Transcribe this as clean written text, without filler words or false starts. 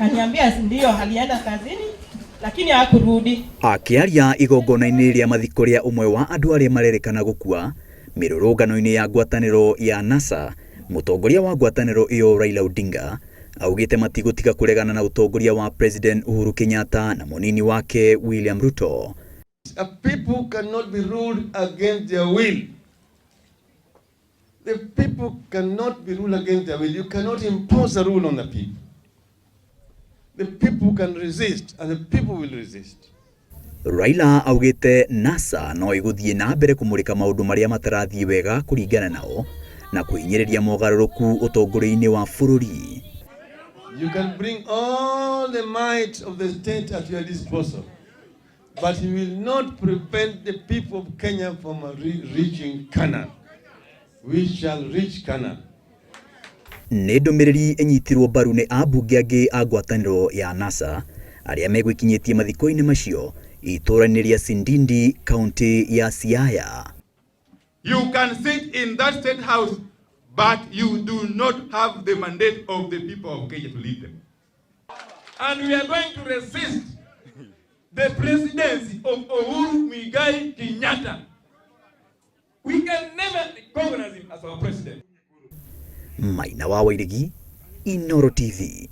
Akaniambia ndio alienda kazini lakini hakurudi. Akĩaria igongona-inĩ rĩa mathiko rĩa ũmwe wa andũ arĩa marerĩkana gũkua mĩrũrũngano-inĩ ya ngwatanĩro ya NASA, mũtongoria wa ngwatanĩro ĩyo Raila Odinga augĩte matigũtiga kũregana na ũtongoria wa President Uhuru Kenyatta na mũnini wake William Ruto. A people cannot be ruled against their will. The people cannot be ruled against their will. You cannot impose a rule on the people. The people can resist, and the people will resist. Raila augĩte NASA no ĩgũthiĩ na mbere kũmũrĩka maũndũ marĩa matarathiĩ wega kũringana nao na kũhinyĩrĩria mogarũrũku ũtongoria-inĩ wa bũrũri. You can bring all the might of the state at your disposal, but you will not prevent the people of Kenya from reaching Canaan. We shall reach Canaan. Nĩ ndũmĩrĩri ĩnyitirwo mbaru nĩ ambunge angĩ a ngwatanĩro ya NASA arĩa megwĩkinyĩtie mathiko-inĩ macio itũũra-inĩ rĩa Sindindi, kaunti ya Siaya. You can sit in that state house, but you do not have the mandate of the people of Kenya to lead them. And we are going to resist the presidency of Uhuru Muigai Kenyatta. We can never recognize him as our president. Maina wa Wairegi, Inooro TV.